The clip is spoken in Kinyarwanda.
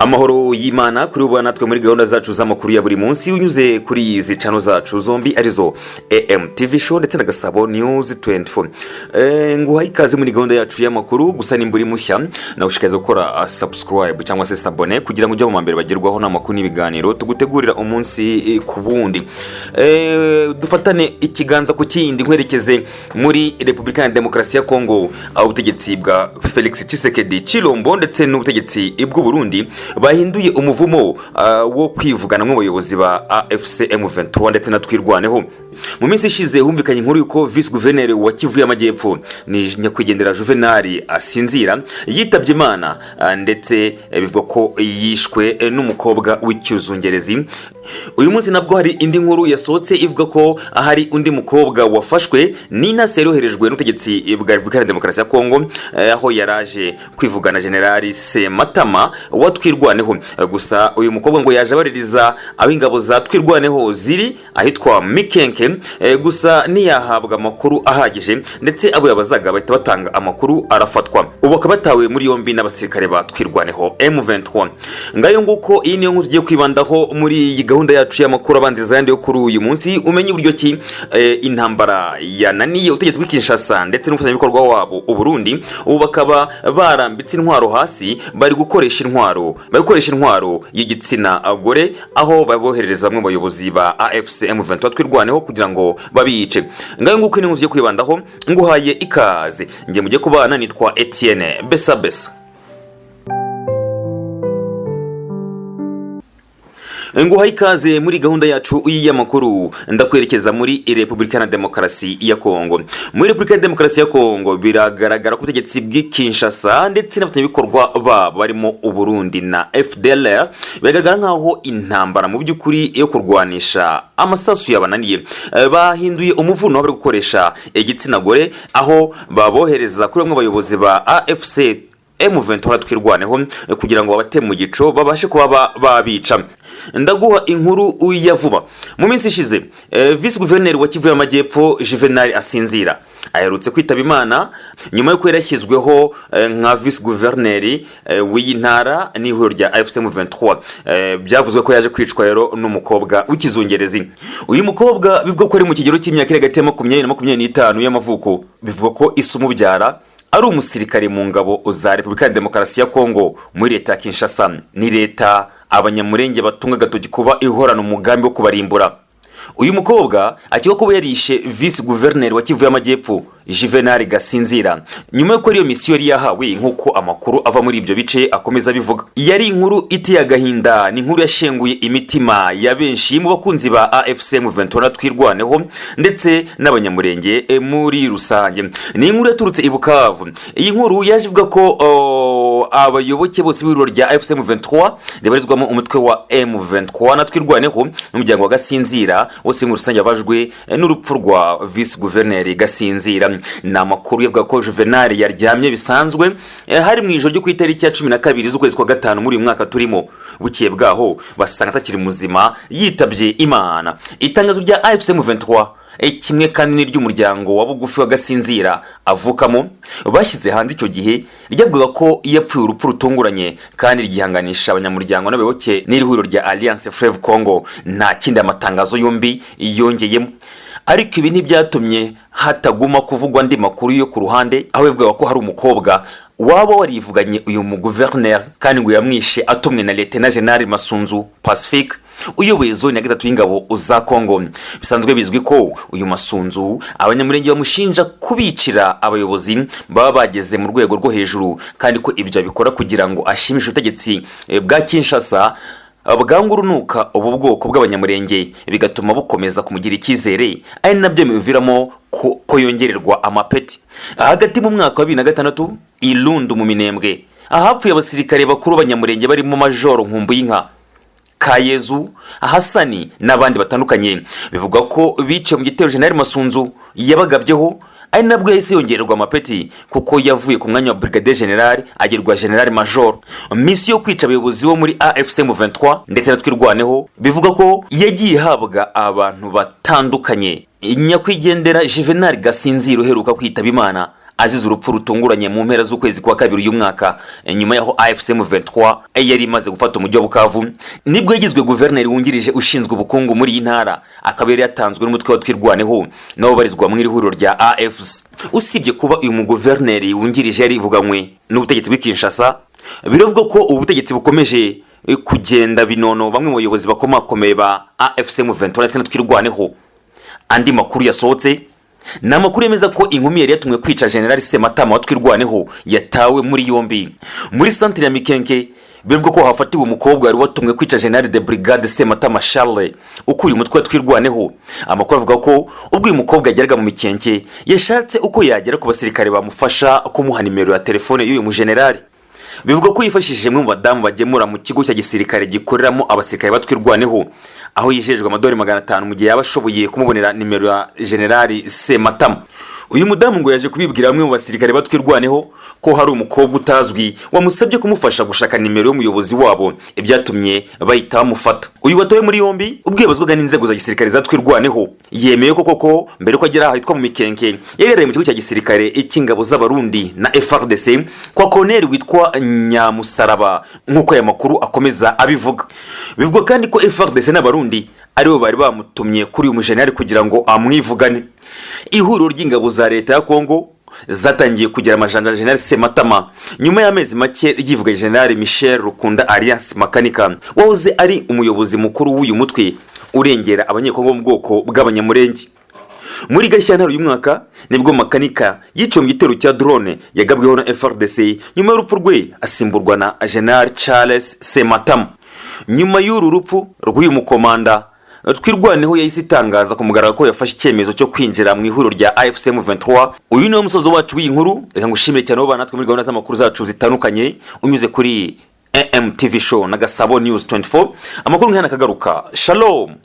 Amahoro y'Imana kuri ubu natwe muri gahunda zacu z'amakuru ya buri munsi unyuze kuri izi channel zacu zombi, arizo AMTV Show ndetse na Gasabo News 24. Nguhaye ikaze muri gahunda yacu y'amakuru. Gusa nimba uri mushya, nagushishikariza gukora subscribe cyangwa se s'abonner kugira ngo ujye mu mbere bagerwaho n'amakuru n'ibiganiro tugutegurira umunsi ku wundi. Dufatane ikiganza ku kindi nkwerekeze muri Repubulika ya Demokarasi ya Kongo, aho ubutegetsi bwa Felix Tshisekedi Chilombo ndetse n'ubutegetsi bw'u Burundi bahinduye umuvumo wo kwivugana nk'abayobozi ba AFC M23 ndetse na Twirwaneho. Mu minsi ishize humvikanye inkuru y'uko visi guverineri wa Kivu y'Amajyepfo, ni nyakwigendera Juvenal Asinzira, yitabye Imana, ndetse bivugwa ko yishwe n'umukobwa w'icyuzungerezi. Uyu munsi nabwo hari indi nkuru yasohotse ivuga ko hari undi mukobwa wafashwe n'intasi yoherejwe n'ubutegetsi bwa Repubulika ya Demokarasi ya Kongo, aho yaraje kwivugana Generali Sematama wa Twirwaneho. Gusa uyu mukobwa ngo yaje abaririza aho ingabo za Twirwaneho ziri ahitwa Mikenke, gusa ntiyahabwa amakuru ahagije, ndetse abo yabazaga bahita batanga amakuru, arafatwa. Ubu akaba batawe muri yombi n'abasirikare ba Twirwaneho M23. Ngayo nguko, iyi niyo nkuru tugiye kwibandaho muri iyi gahunda yacu y'amakuru abanziriza ayandi yo kuri uyu munsi. Umenye uburyo ki intambara yananiye ubutegetsi bw'i Kinshasa ndetse n'umufatanyabikorwa wabo Uburundi, ubu bakaba barambitse intwaro hasi, bari gukoresha intwaro y'igitsina gore, aho baboherereza bamwe mu bayobozi ba AFC M23 Twirwaneho kugira ngo babice. Ngayo nguko, ni tugiye kwibandaho. Nguhaye ikaze, njye mujye kubana nitwa Etienne Besa Besa. Nguhaye ikaze muri gahunda yacu y'amakuru. Ndakwerekeza muri Repubulika na Demokarasi ya Kongo. Muri Repubulika ya Demokarasi ya Kongo biragaragara ko ubutegetsi bw'i Kinshasa ndetse n'abafatanyabikorwa babo barimo Uburundi na FDLR, biragaragara nk'aho intambara mu by'ukuri yo kurwanisha amasasu yabananiye. Bahinduye umuvuno, bari gukoresha igitsina gore, aho babohereza kuri bamwe bayobozi ba AFC M23 Twirwaneho kugira ngo babate mu gico, babashe kuba babica. Ndaguha inkuru ya vuba. Mu minsi ishize visi guverineri wa Kivu y'Amajyepfo Juvenal Asinzira aherutse kwitaba Imana nyuma y'uko yarashyizweho nka visi guverineri w'iyi ntara n'ihuriro rya AFC M23. Byavuzwe ko yaje kwicwa rero n'umukobwa w'ikizungerezi. Uyu mukobwa bivugwa ko ari mu kigero cy'imyaka iri hagati ya 20 na 25 y'amavuko. Bivugwa ko ise umubyara ari umusirikare mu ngabo za Repubulika ya Demokarasi ya Kongo muri leta ya Kinshasa. Ni leta Abanyamurenge batunga agatoki kuba ihorana umugambi wo kubarimbura. Uyu mukobwa akekwa kuba yarishe visi guverineri wa Kivu y'Amajyepfo Juvenal Gasinzira nyuma y'uko ariyo misiyo yari yahawe, nk'uko amakuru ava muri ibyo bice akomeza abivuga. Yari inkuru iteye agahinda, ni inkuru yashenguye imitima ya benshi mu bakunzi ba AFC M23 Twirwaneho ndetse n'Abanyamurenge muri rusange. Ni inkuru yaturutse i Bukavu. Iyi nkuru yaje ivuga ko abayoboke bose b'ihuriro rya AFC M23 ribarizwamo umutwe wa M23 na Twirwaneho n'umuryango wa Gasinzira wose muri rusange babajwe n'urupfu rwa visi guverineri Gasinzira. Ni amakuru yavuga ko Juvenal yaryamye bisanzwe, hari mu ijoro ryo ku itariki ya 12 z'ukwezi kwa gatanu muri uyu mwaka turimo. Bukeye bwaho basanga atakiri muzima, yitabye Imana. Itangazo rya AFC M23 kimwe kandi n'iry'umuryango wa bugufi wa Gasinzira avukamo bashyize hanze icyo gihe ryavugaga ko yapfuye urupfu rutunguranye, kandi ryihanganisha abanyamuryango n'abayoboke n'iri huriro rya Alliance Fleuve Congo. Nta kindi amatangazo yombi yongeyemo, ariko ibi ntibyatumye hataguma kuvugwa andi makuru yo ku ruhande, aho bivugaga ko hari umukobwa waba warivuganye uyu muguverineri, kandi ngo yamwishe atumwe na Lieutenant General Masunzu Pacifique uyoboye zone ya gatatu y'ingabo za Kongo. Bisanzwe bizwi ko uyu Masunzu Abanyamurenge bamushinja kubicira abayobozi baba bageze mu rwego rwo hejuru, kandi ko ibyo abikora kugira ngo ashimishe ubutegetsi bwa Kinshasa bwanga urunuka ubu bwoko bw'Abanyamurenge, bigatuma bukomeza kumugira icyizere, ari nabyo bimuviramo ko yongererwa amapeti. Hagati mu mwaka wa 2006 i Lundu mu Minembwe, ahapfuye abasirikare bakuru b'Abanyamurenge barimo Majoro Nkumbuyinka Kayezu Hasani n'abandi batandukanye, bivugwa ko biciwe mu gitero Jenerali Masunzu yabagabyeho, ari nabwo yahise yongererwa amapeti, kuko yavuye ku mwanya wa brigadier general agerwa general major. Misiyo yo kwica abayobozi bo muri AFC M23 ndetse na Twirwaneho bivuga ko yagiye ihabwa abantu batandukanye. Nyakwigendera Juvenal Gasinzira uheruka kwitaba Imana Azize urupfu rutunguranye mu mpera z'ukwezi kwa kabiri uyu mwaka, nyuma y'aho AFC M23 yari imaze gufata umujyi wa Bukavu, nibwo yagizwe guverineri wungirije ushinzwe ubukungu muri iyi ntara, akaba yari yatanzwe n'umutwe wa Twirwaneho nabo barizwa mu iri huriro rya AFC. Usibye kuba uyu muguverineri wungirije yarivuganywe n'ubutegetsi bw'i Kinshasa, biravuga ko ubu butegetsi bukomeje kugenda binono bamwe mu bayobozi bakomakomeye ba AFC M23 ndetse na Twirwaneho. Andi makuru yasohotse ni amakuru yemeza ko inkumi yari yatumwe kwica General Sematama wa Twirwaneho yatawe muri yombi muri santire ya Mikenke. Bivuga ko hafatiwe umukobwa wari watumwe kwica General de Brigade Sematama Charles ukuriye umutwe wa Twirwaneho. Amakuru avuga ko ubwo uyu mukobwa yageraga mu Mikenke, yashatse uko yagera ku basirikare bamufasha kumuha nimero ya telefone y'uyu mujenerali. Bivugwa ko yifashishije umwe mu badamu bagemura mu kigo cya gisirikare gikoreramo abasirikare batwirwaneho, aho yijejwe amadolari 500 mu gihe yaba ashoboye kumubonera nimero ya Generali Sematama. Uyu mudamu ngo yaje kubibwira bamwe mu basirikare batwirwaneho ko hari umukobwa utazwi wamusabye kumufasha gushaka nimero y'umuyobozi wabo, ibyatumye bahita bamufata. Uyu watawe muri yombi ubwo yabazwaga n'inzego za gisirikare za Twirwaneho, yemeye ko koko mbere ko agera ahitwa mu Mikenke yari yaraye mu kigo cya gisirikare cy'ingabo z'Abarundi na FARDC kwa koloneli witwa Nyamusaraba, nk'uko aya makuru akomeza abivuga. Bivugwa kandi ko FARDC n'Abarundi aribo bari bamutumye kuri uyu mujenerali kugira ngo amwivugane. Ihuriro ry'ingabo za leta ya Kongo zatangiye kugira amajanja General Sematama nyuma y'amezi make ryivuga General Michel Rukunda alias Makanika, wahoze ari umuyobozi mukuru w'uyu mutwe urengera Abanyekongo mu bwoko bw'Abanyamurenge. Muri Gashyantare uyu mwaka nibwo Makanika yiciwe mu gitero cya drone yagabweho na FARDC. Nyuma y'urupfu rwe asimburwa na General Charles Sematama. Nyuma y'uru rupfu rw'uyu mukomanda, Twirwaneho yahise itangaza ku mugaragaro ko yafashe icyemezo cyo kwinjira mu ihuriro rya AFC M23. Uyu niwo musozo wacu w'iyi nkuru. Reka ngushimire cyane wowe natwe muri gahunda z'amakuru zacu zitandukanye unyuze kuri AMTV Show na Gasabo News 24. Amakuru nk'aya nakagaruka. Shalom.